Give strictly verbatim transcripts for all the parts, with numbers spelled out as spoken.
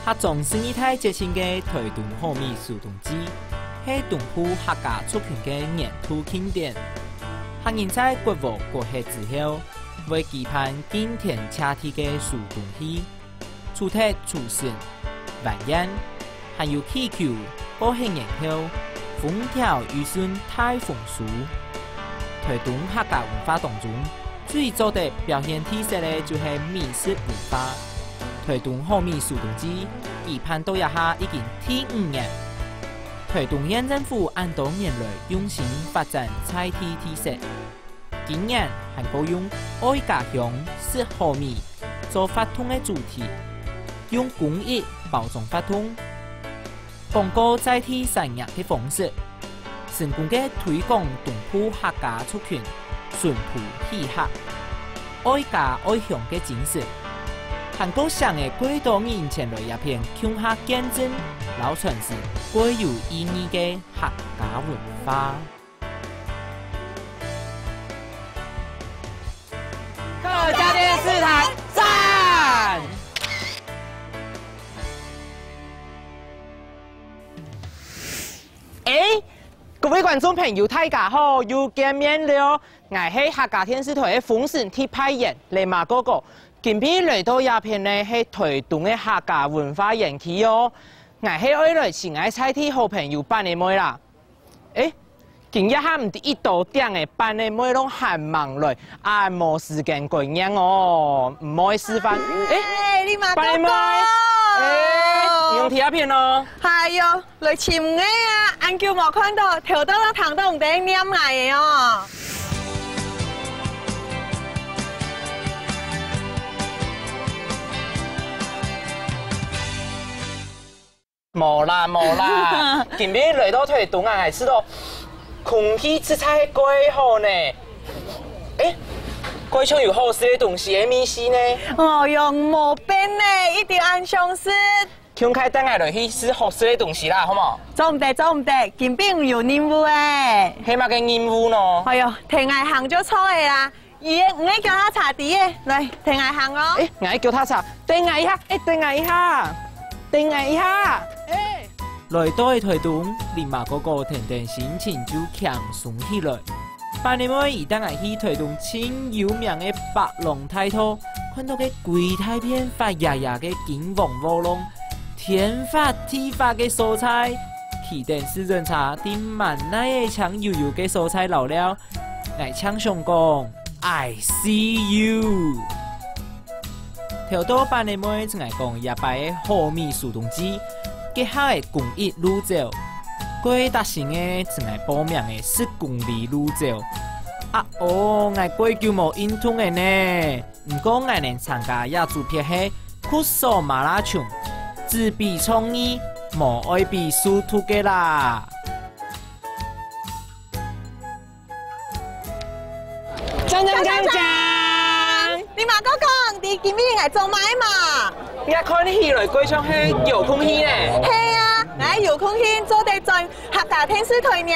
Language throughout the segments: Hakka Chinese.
客庄十二大節慶个臺東好米收冬祭，係東部客家族群个年度慶典。客人在割禾割忒之後，會舉辦敬天謝地个收冬戲，除忒廚神、還願，還有祈求過忒年後，風調雨順大豐收。臺東客家文化當中， 最做得表現特色个就係米食文化。臺東好米收冬祭舉辦到這下已經第五年。臺東縣政府恁多年來用心發展在地特色，今年還過用「愛家鄉食好米」做活動个主題，用工藝包裝活動， 講究在地產業个方式，成功个推廣東部客家族群淳樸喜客、愛家愛鄉个精神，還過請了幾多人前來這片共下見證摎傳承，蓋有意義个客家文化。客家電視台讚！ 欸，各位觀眾朋友，大家好，又見面了。𠊎係客家電視台个風神特派員，麗瑪哥哥。今晡日來到這片呢，係臺東个客家文化園區哦。𠊎係愛來尋𠊎在地好朋友板仔妹啦。欸，今這下毋知幾多點了，板仔妹攏還吂來， 恁無時間過年哦，毋會食飯。欸，欸，麗瑪哥哥。板仔妹，欸，你用貼片哦。哎喲，來尋𠊎啊，恁久無看到，頭到都聽到你在念𠊎个哦。 無啦，無啦，今晡日來到臺東啊，還試著空氣實在係蓋好呢。欸，蓋像有好食个東西个味緒呢。哦喲，無變呢，一直恁想食。共下帶𠊎來去食好食个東西啦，好無？做毋得，做毋得，今晡日有任務欸。係麼个任務呢？哎喲，跈𠊎行就著个啊。 咦，你个腳踏車在欸，來，跈𠊎行哦。欸，𠊎个腳踏車，等𠊎一下，欸，等𠊎一下，等𠊎一下，欸。來到了臺東，麗瑪哥哥跈等心情就輕鬆起來。板仔妹佢帶𠊎去臺東盡有名个白浪大道，看到該歸大片發芽芽个金黃禾浪，天花地花个所在，騎等四輪車在滿哪仔青油油个所在遶尞， 𠊎淨想講，I see you。頭到板仔妹同𠊎講這擺个好米收冬祭，結合个公益路走，過搭新个同𠊎報名个十公里路走。啊哦，𠊎蓋久無運動了呢。毋過𠊎能參加這組別係酷索馬拉松，只比創意，無愛比速度个啦。 鏘鏘鏘鏘！你嘛講講，你今晡日愛做麼个嘛？你看起來蓋像係遙控器呢。係啊，𠊎遙控器做得轉客家電視臺了。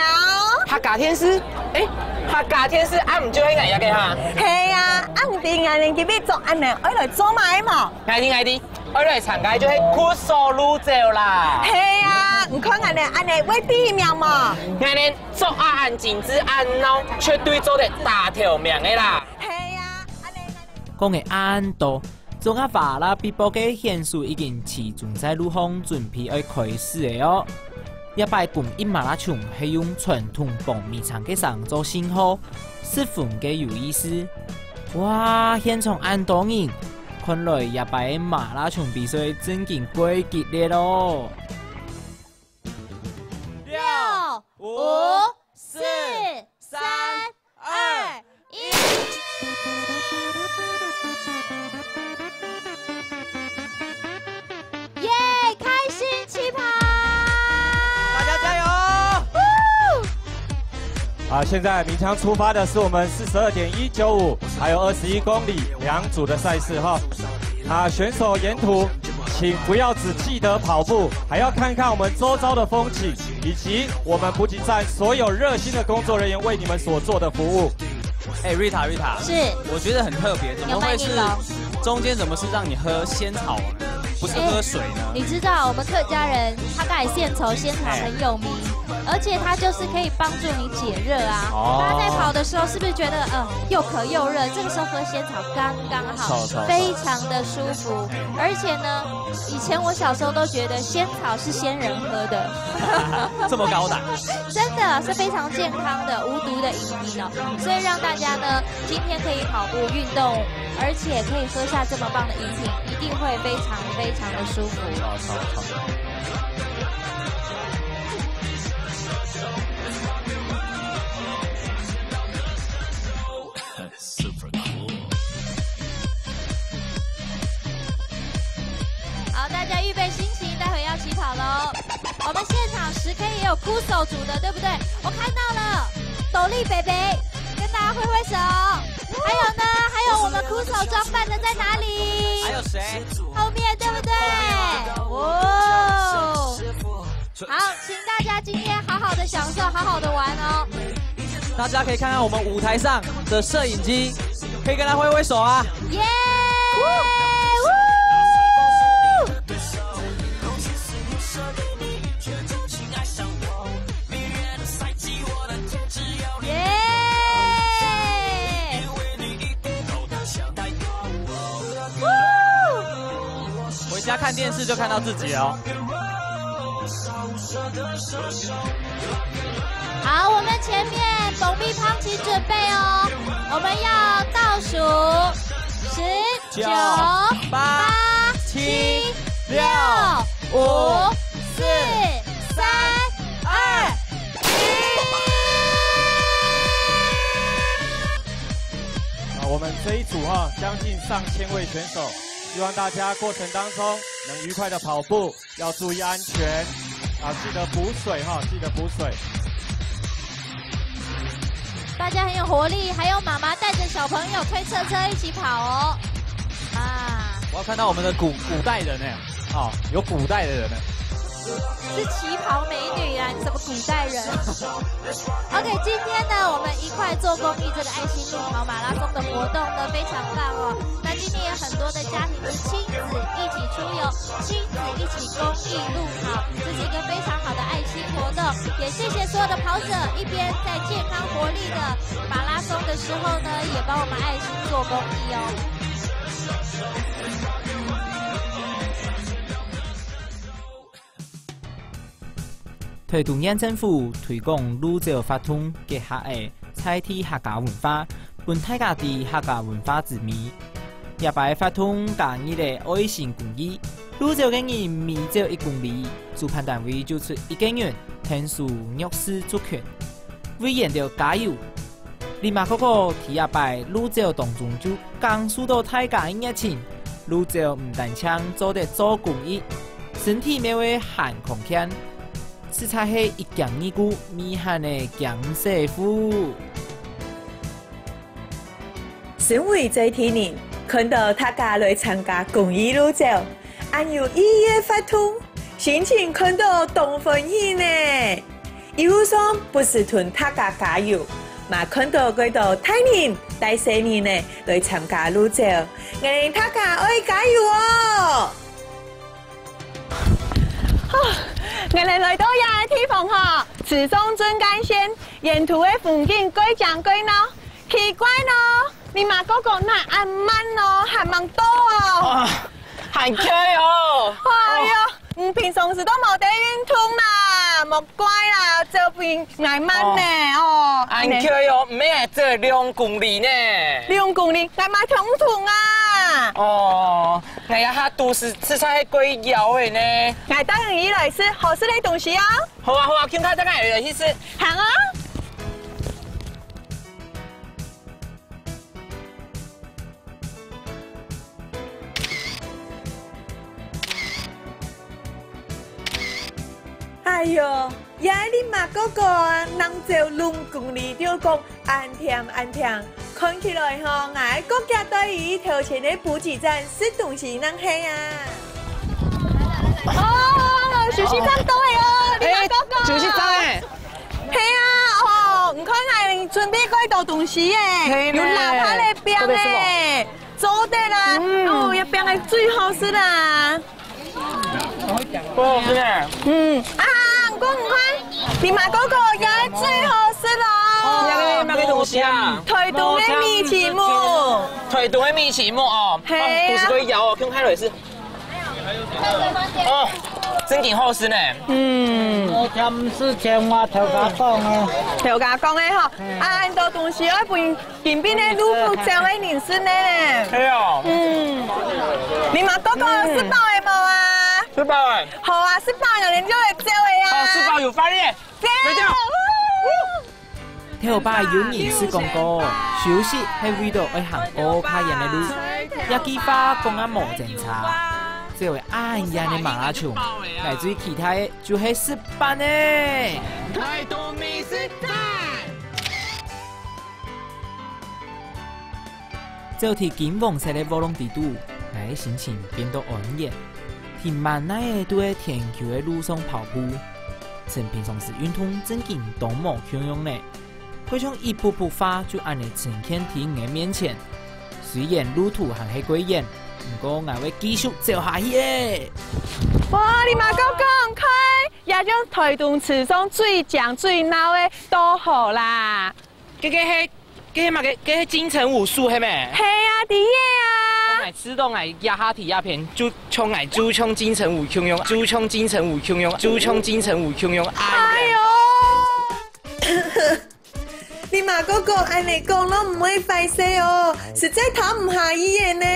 客家電視？欸，客家電視啊，毋就係𠊎這个哈？係啊，啊毋知𠊎等今晡日著恁樣愛來做麼个嘛？𠊎知𠊎知，愛來參加就係酷索路走啦。係啊，你看𠊎等恁樣會第一名無？𠊎等 著啊恁精緻恁鬧，絕對做得打頭名个啦！係啊，恁樣，恁樣。講个恁多，總下哇啦嗶啵个選手已經集中在路項，準備愛開始了哦。這擺公益馬拉松係用傳統磅米倉个聲做信號，十分个有意思。哇，現場恁多人，看來這擺个馬拉松比賽正經蓋激烈哦！ 六、五、四、三、二、一。耶，開心起跑！大家加油！好，現在鳴槍出發的是我們四十二點一九五，還有二十一公里兩組的賽事哈。啊，選手沿途 請不要只記得跑步，還要看看我們周遭的風景，以及我們補給站所有熱心的工作人員為你們所做的服務。欸，Rita，Rita，是。我覺得很特別，怎麼會是，有沒有，中間怎麼是讓你喝仙草不是喝水呢？你知道我们客家人他在仙草仙草很有名，而且它就是可以帮助你解热啊。哦。大家在跑的时候是不是觉得，呃，又渴又热？这个时候喝仙草刚刚好，没错，没错。非常的舒服。而且呢，以前我小时候都觉得仙草是仙人喝的。这么高档。真的是非常健康的、无毒的饮品哦。所以让大家呢，今天可以跑步运动，而且可以喝下这么棒的饮品，一定会非常非常的舒服。好，好，好。好，大家预备心情，待会要起跑喽。我们现场十K也有酷手组的，对不对？我看到了，斗笠北北，跟大家挥挥手。还有呢？还有我们酷手装扮的在哪里？还有谁？后面，对不对？哦。好，请大家今天好好的享受，好好的玩哦。大家可以看看我们舞台上的摄影机，可以跟他挥挥手啊。耶！耶！回家看电视就看到自己了哦。好，我们前面董必胖，请准备哦。我们要倒数十、九、九、八、八、七、七、六、六、五、五、四、四、三、三、二、二。啊，我们这一组哈，将近上千位选手，希望大家过程当中能愉快的跑步，要注意安全，啊，记得补水哈，记得补水。大家很有活力，还有妈妈带着小朋友推车车一起跑哦。啊。我要看到我们的古，古代人哎，哦，有古代的人呢。是旗袍美女啊，你怎么古代人？OK，今天呢，我们一块做公益这个爱心路跑马拉松的活动呢，非常棒哦。那今天有很多的家庭是亲子一起出游，亲子一起公益路跑，这是一个非常好的爱心活动。也谢谢所有的跑者，一边在健康活力的马拉松的时候呢，也帮我们爱心做公益哦。 台東縣政府推廣鷺鷥活動，結合个在地客家文化，分大家知客家文化之美。這擺活動加入了愛心公益，鷺鷥个人每走一公里，主辦單位就出一個銀，𢯭手弱勢族群。為佢兜加油， 里馬哥哥在這擺鷺鷥當中就感受到大家个熱情。鷺鷥毋單淨做得做公益，身體乜會還康健，實在係一兼二顧，無閒个兼師傅。身為在地人，看到大家來參加公益鷺鷥，恁有意義个活動，心情看到當歡喜呢！ 一路上不時同大家加油，嘛看到幾多大人帶細人仔來參加鷺鷥，𠊎等大家愛加油哦！好，𠊎等來到這个地方吼，池上縱貫線，沿途个風景蓋靚蓋鬧，奇怪哦，里馬哥哥哪恁慢哦，還吂到哦！啊，還𤸁哦！哎喲， 你平常時都無在運動啦，莫怪啦，做分𠊎慢呢，哦。恁𤸁哦，毋係走兩公里呢。兩公里，𠊎嘛痛痛啊。哦，𠊎這下肚屎實在係蓋枵个呢。𠊎帶你來食好食个東西啊。好啊，好啊，今下再來去食。好啊。 哎喲，這里馬哥哥啊，能走兩公里就講恁忝恁忝，看起來吼，𠊎个國家隊伍頭前个補給站食東西正係啊。哦，休息站到了哦，里馬哥哥。哎，休息站哎。係啊，哦，你看𠊎準備幾多東西耶，係呢。有喇叭个餅耶。 做得啦，嗯。哦，這餅个最好食啦。不好吃呢。嗯，啊，你看，你買哥哥也最好吃了。哦，那个，那个东西啊。台东的米奇木。台东的米奇木哦，嘿啊。哦，都是个咬哦，用开了也是。哦，真挺好吃呢。嗯。我全是青蛙頭家講的。頭家講的吼，啊，恁多東西愛分 今晡日路途走个人生呢。係哦。嗯，你嘛哥哥食飽个無啊？食飽个。好啊，食飽了人就會走个啊。哦，食飽有飯咧。走。走。頭擺有人試講過，休息係為著愛行過較遠个路，這句話講啊無精差。走个恁遠个馬拉松，𠊎最期待个就係食飯呢。台東美食站。 走在金黃色个禾礱底肚，𠊎个心情變到安然。在滿哪仔都係田坵个路上跑步，像平常時運動正經當無共樣呢。好像一幅幅畫就恁呢呈現在𠊎个面前。雖然路途還係過遠，毋過𠊎會繼續走下去个。哇，你嘛講講開，這種台東史上最靚最鬧个都好啦。 該个係，該係麼个？該係金城武樹係咩？係啊，在這啊。𠊎知道𠊎這下在這片，就像𠊎就像金城武共樣，就像金城武共樣，就像金城武共樣。哎喲！你嘛哥哥恁呢講，都毋會壞勢哦，實在談毋下去个呢。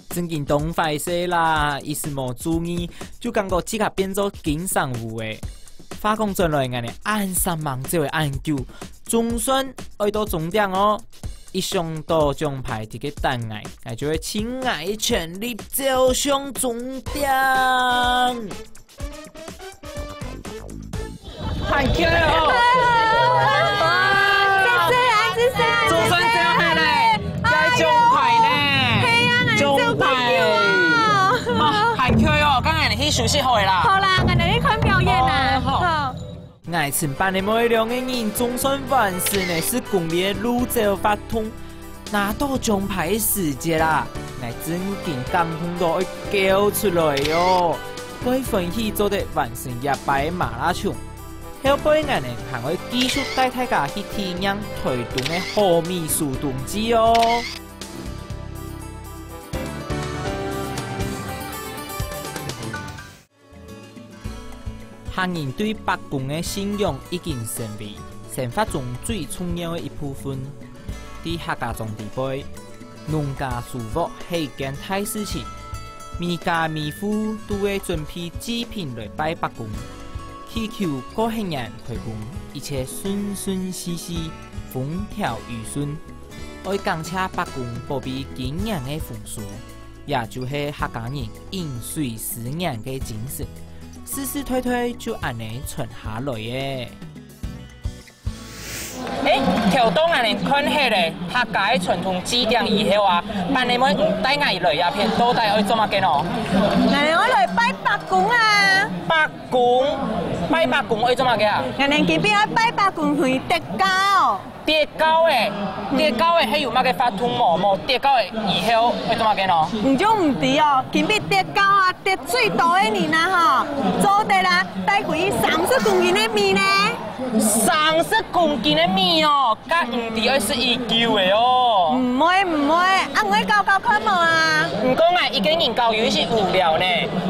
正經當壞勢啦，一時無注意，就感覺自家變做金城武欸。話講轉來，𠊎等恁煞猛走个恁久，總算愛到終點哦！一想到獎牌在該等𠊎，𠊎就會盡𠊎个全力走上終點。 還噭哦！哇，謝謝啊，謝謝啊，總算走忒咧，謝謝。這獎牌呢？係啊，𠊎走幾久啊？獎牌。啊，還噭哦，剛才你去休息好了啦。好啦，𠊎等去看表演啦。哦，好。好。𠊎承辦个每兩個人總算完成了十公里个路走活動。 拿到獎牌个時節啊，𠊎正經感動到愛噭出來喲！蓋歡喜做得完成這擺个馬拉松，後背𠊎等還會繼續帶大家去體驗臺東个好味速凍祭哦！ 客人對伯公个信仰已經成為生活中最重要个一部分。在客家庄裡背，農家收穫係一件大事情，每家每戶都會準備祭品來拜伯公，祈求過後年開工一切順順序序，風調雨順。愛感謝伯公保庇今年个豐收。 也就係客家人飲水思源个精神，世世代代就恁呢傳下來个。欸，頭到𠊎等看忒了客家个傳統祭典以後啊，恁呢妹你帶𠊎來這片到底愛做麼个呢？𠊎等愛來拜伯公啊！伯公？拜伯公愛做麼个啊？𠊎等今晡日愛拜伯公去得轎。 得轎仔，得轎仔係有麼个活動無？無得轎仔以後愛做麼个呢？你就毋知哦，今晡日得轎啊，得最多个人啊吼，做得啦，帶歸去三十公斤个米呢。三十公斤个米哦，該毋知愛食幾久仔哦。毋會毋會，啊𠊎搞搞看無啊？毋過𠊎一個人搞有一息無聊呢，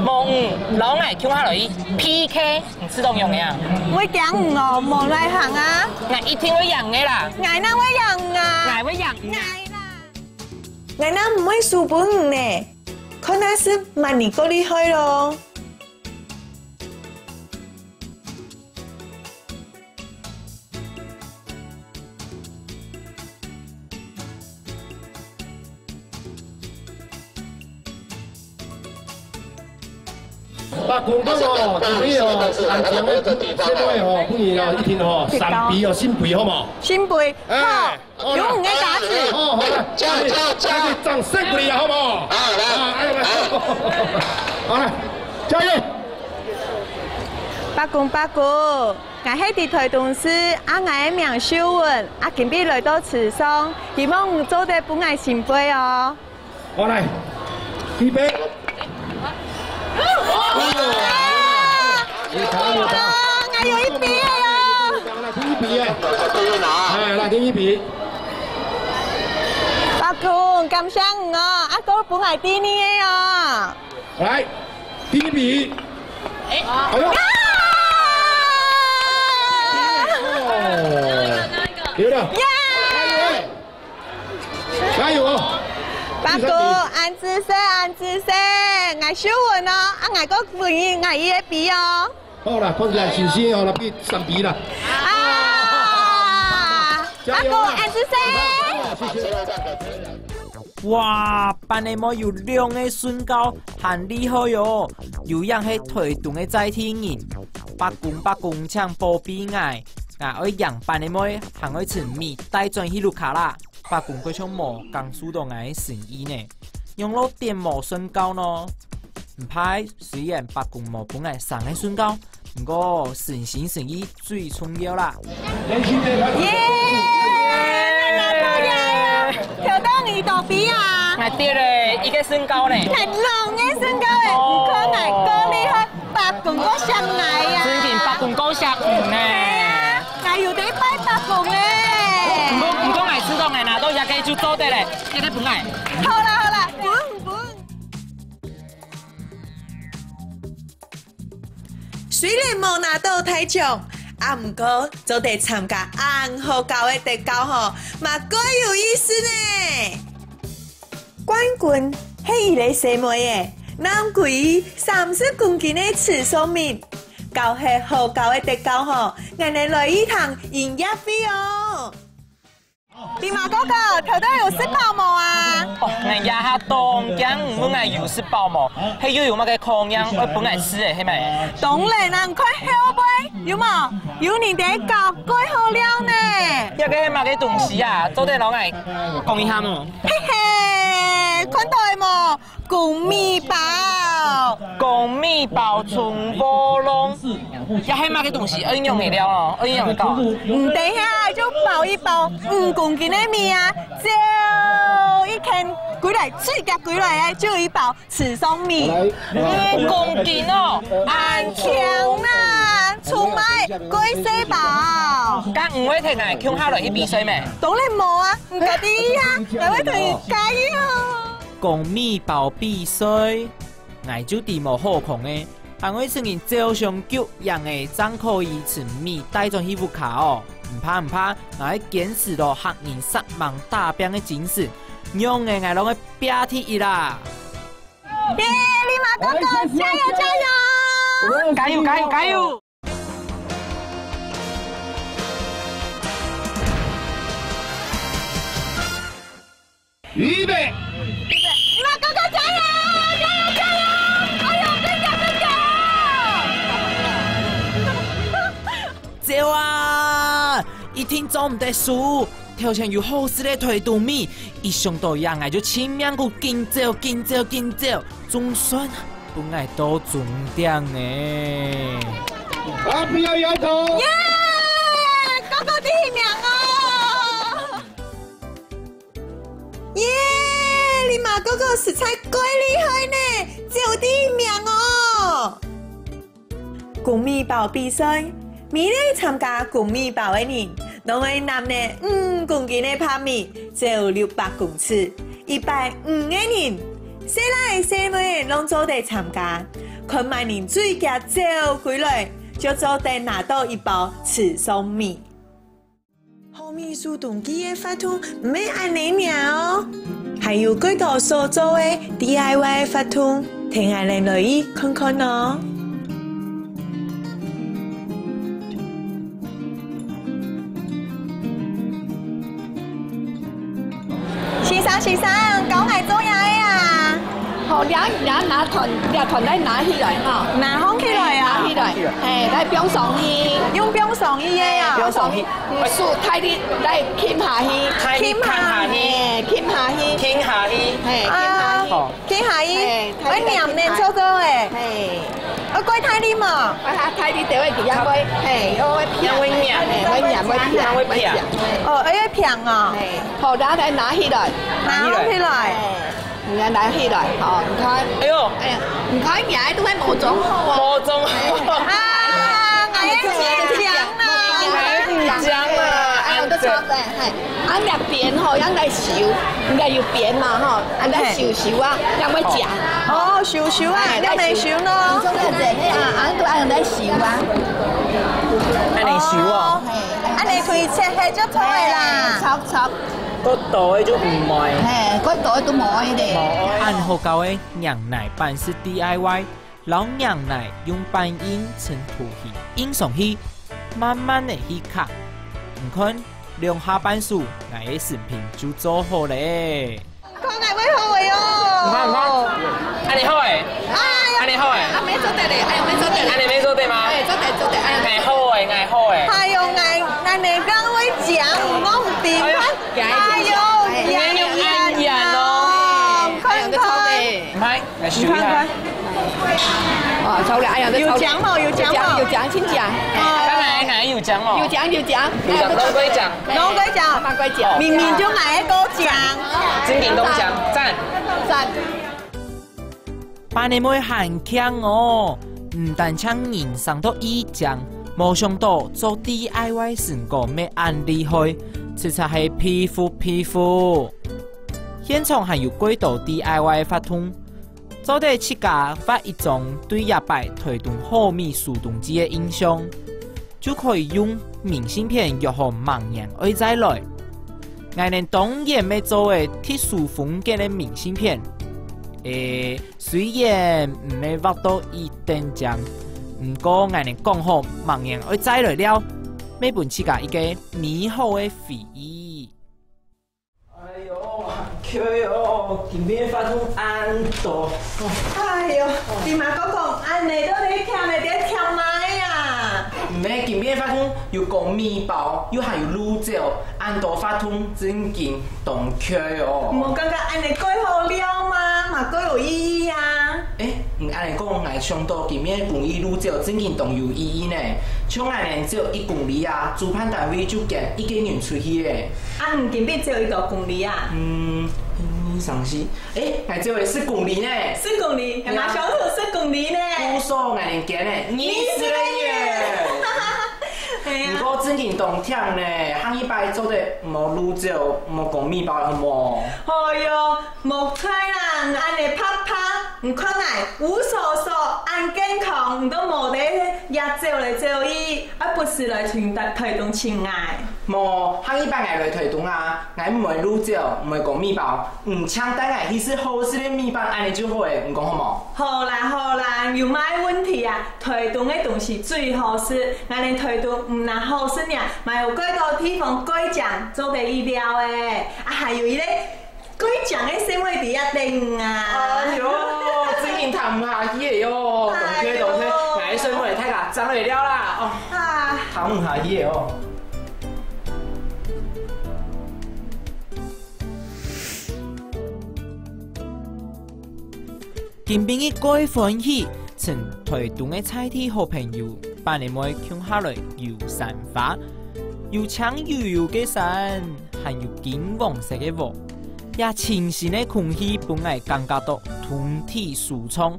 無你摎𠊎共下來去PK。 你試著仰仔啊？會驚你哦，無來行啊！𠊎一定會贏个啦！𠊎哪會贏你啊？𠊎會贏你！𠊎啦！𠊎哪毋會輸分你呢？看下係麼人較厲害咯！ 伯公講哦，今晡日哦，恁靚个節日哦，分你哦，一定哦，三杯哦，聖杯好無？聖杯，好，有你个加持。好，好，來，加油，加油，掌聲鼓勵啊，好無？好，來，好，來，加油！伯公伯公，𠊎係在臺東市，啊𠊎个名秀文，啊今晡日來到池上，希望你做得分𠊎聖杯哦。好，來，預備。有糖，有糖。啊，𠊎有一筆了哦。來，第一筆耶。哎，來，第一筆。伯公，感謝你哦，啊，閣分𠊎第二个哦。 來，第一筆。哎。哎呦。啊！哦，有了。耶！加油，加油哦！伯公，恁仔細，恁仔細，𠊎秀文哦，啊，𠊎个朋友，𠊎一个筆哦。 好啦，看起來信心哦，來比三比啦。啊！加油啦！阿公，恁仔細。謝謝。哇，班个妹有兩个身高，還厲害喲！有影係臺東个在地人，伯公伯公請保庇𠊎，𠊎愛贏班个妹，還愛尋米帶轉去屋下啦。 伯公佢像無感受到𠊎个心意呢，仰落點無身高呢？毋怕，雖然伯公無分𠊎生个身高，毋過誠心誠意最重要啦。耶！拿到了！跳到你肚皮啊！還跌咧，一个身高呢。還兩个身高咧，你看𠊎夠厲害。 伯公，𠊎想𠊎呀。真經伯公，𠊎想你呢。哎呀，𠊎有得拜伯公咧。毋過，毋過，𠊎知道𠊎拿到這个就做得咧，這个分𠊎。好啦，好啦，分，分。雖然無拿到大獎，啊，毋過做得參加恁好搞个特教吼，嘛蓋有意思呢。 冠軍係一个細妹仔，揇歸三十公斤个池上米，搞核好搞个特教吼，𠊎等來一趟營業費哦。李馬哥哥，頭到有食飽無啊？哦，𠊎這下當驚，你問𠊎有食飽無？係又有麼个考驗愛分𠊎食个，係無？當然啦，你看後背，有無？有你等搞蓋好料呢。這个係麼个東西啊？做得摎𠊎講一下無？ 嘿嘿，看到了無？粳米包。粳米包充餓囉。這係麼个東西？愛仰仔料哦？愛仰仔搞？嗯，等一下就包一包五公斤个米啊，就一牽歸來，最遽歸來个，就一包池上米。五公斤哦，恁輕啊，出賣，蓋細包。該你會㧯𠊎共下來去比賽無？當然無啊！ 毋過第一啊，𠊎會同你加油。粳米包比賽，𠊎就知無好講个，還愛承認照常局贏个正可以尋米帶轉去屋下哦。毋怕毋怕，𠊎會堅持到客人煞猛打拚个精神，仰仔𠊎攏會拚第一啦！耶，李馬哥哥，加油加油！加油加油加油！ 預備！馬哥哥，加油！加油！加油！哎喲，加油！加油！走啊！一定做毋得輸！頭前有好食个臺東米，一想到這𠊎就盡命苦緊走、緊走、緊走，總算分𠊎到終點呢！啊，不要搖頭！耶！哥哥第一名哦！ 耶！你馬哥哥實在蓋厲害呢，走第一名哦！粳米包比賽，每日參加粳米包个人，攏愛揇等五公斤个白米，走六百公尺，一擺五個人，細倈仔細妹仔攏做得參加，看麼人最遽走歸來，就做得拿到一包池上米。 好米收冬季个活動毋係恁仔爾哦，還有幾多手作个D I Y活動，㧯𠊎等來去看看哦。先生，先生，教𠊎做麼个啊？好，這，這拿團，這團來拿起來哈。拿䟘起來啊？拿起來，嘿，來放上去。用放上去个啊？放上去。 手大力來撳下去。大力撳下去。嘿，撳下去。撳下去。嘿，撳下去。啊，好。撳下去。嘿，愛黏黏做做个。嘿。愛過大力無？啊，大力就會佢樣會，嘿，又會平，樣會軟，嘿，會軟，會平，樣會平。哦，愛平哦。嘿，好，然後再拿起來，拿起來。嘿，你來拿起來，好，你看，哎喲，哎呀，你看起來都會無裝好啊。無裝好。啊，哎呀，強啦。哎，強啦，哎，都差不多，嘿。 啊，若扁吼，愛來修，應該有扁嘛吼，啊，來修修啊，正會食。哦，修修啊，哎，愛來修呢。你做个這个啊，啊，都愛來修啊。恁樣修哦。哦，嘿，恁樣可以切開就好个啦。嘿，差不多。過大个就毋愛。嘿，過大个都無愛咧。無愛。恁好搞个，娘奶粄式D I Y。 摎娘奶用粄印伸頭去，印上去，慢慢仔去刻。你看，兩下半手，𠊎个成品就做好咧。看𠊎會好个喲。你看，你看，恁樣好欸，哎呀，恁樣好欸。啊，無做得咧，哎呀，無做得咧。恁樣無做得嗎？哎，做得，做得，哎呀。𠊎好欸，𠊎好欸。哎喲，𠊎，𠊎哪敢會講，我毋知。哎喲，哎喲，你用恁樣哦。哎呀，看看。這超美。你看。 來試一下。你看看。哇，超靚！哎呀，這超靚！有講無？有講無？有講，有講，請講。哦。剛才還有講無？有講，有講。有講，攏過講。攏過講。慢慢過講。明明就𠊎个過講。正經攏講，讚。讚。粄仔妹還慶哦，毋單淨人生到異靚，無想到做D I Y成果乜恁厲害，實在係佩服佩服。現場還有幾多D I Y活動， 做得自家畫一張對這擺臺東好味手動祭个印象，就可以用明信片約好明年愛再來。𠊎等當然乜做个特殊風格个明信片。誒，雖然毋係畫到一等靚，毋過𠊎等講好明年愛再來尞，乜分自家一個美好个回憶。 哎喲，還𤸁哦，今晡日活動恁多。哎喲，你嘛講講，恁樣到底忝仔定忝麼啊？毋係，今晡日活動又講米包，又還有滷酒，恁多活動正經當𤸁哦。無感覺恁樣過好尞嗎？嘛過有意義啊。誒，你恁樣講，𠊎想到今晡日公益滷酒正經當有意義呢。像恁樣走一公里啊，主辦單位就捐一個人出去咧。 啊，你今晡日走幾多公里啊？嗯，一、二、三、四，誒，𠊎走个十公里呢。十公里，還蠻小，十公里呢。故所𠊎等捐个二十個月。哎呀。毋過正經當忝呢，下一擺做得莫滷酒，莫講米包好無？哎喲，莫怪啦，恁樣白白，你看𠊎，烏索索，恁健康，你都無得也走來走去，啊，不時來尋臺，臺東尋𠊎。無，下一擺𠊎來臺東啊， 𠊎毋會滷酒，毋會講米包，你淨帶𠊎去食好食个米包，恁樣就好咧，你講好無？好啦好啦，有麼个問題啊？臺東个東西最好食，𠊎等臺東毋單好食呢，嘛有幾多地方過靚，做得去尞个，啊，還有一個過靚个生活在這等啊。哎喲，正經談毋下去个喲，當𤸁當𤸁，哎喲。𠊎个生活大家爭來尞啦，哦，啊。談毋下去个哦。 今晡日蓋歡喜，尋臺東个在地好朋友，粄仔妹共下來遊山花，有青油油个山，還有金黃色个禾，這清新个空氣分𠊎感覺到通體舒暢。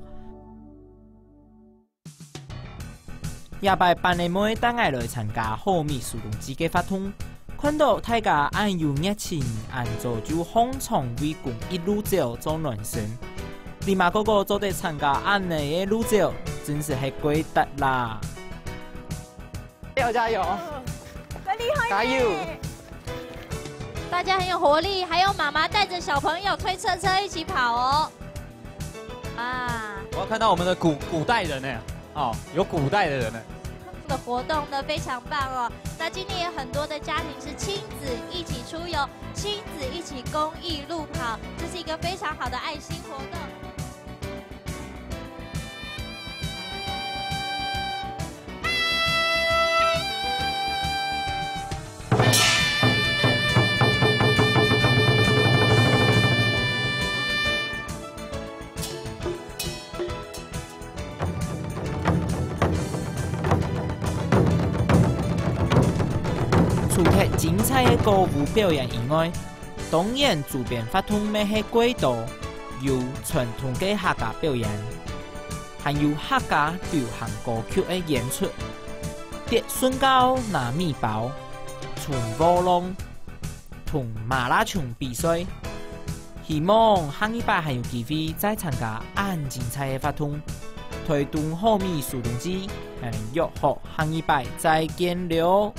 這擺粄仔妹帶𠊎來參加好味手動祭个活動，看到大家恁有熱情，恁早就䟘床圍公益滷酒做暖身。你嘛個個做得參加恁樣个滷酒，真實係蓋值啦！加油，加油！更厲害呢！加油！大家很有活力，還有媽媽帶著小朋友推車車一起跑哦。 啊。我要看到我們的古，古代人欸，哦，有古代的人欸。的活動呢，非常棒哦。那今年有很多的家庭是親子一起出遊，親子一起公益路跑，這是一個非常好的愛心活動。个歌舞表演以外，當然周邊活動乜係蓋多，有傳統个客家表演，還有客家流行歌曲个演出，跌唇膏拿米包，衝禾礱，同馬拉松比賽。希望下二擺還有機會再參加恁精彩个活動。台東好味蘇東記，𠊎等約好下二擺再見了。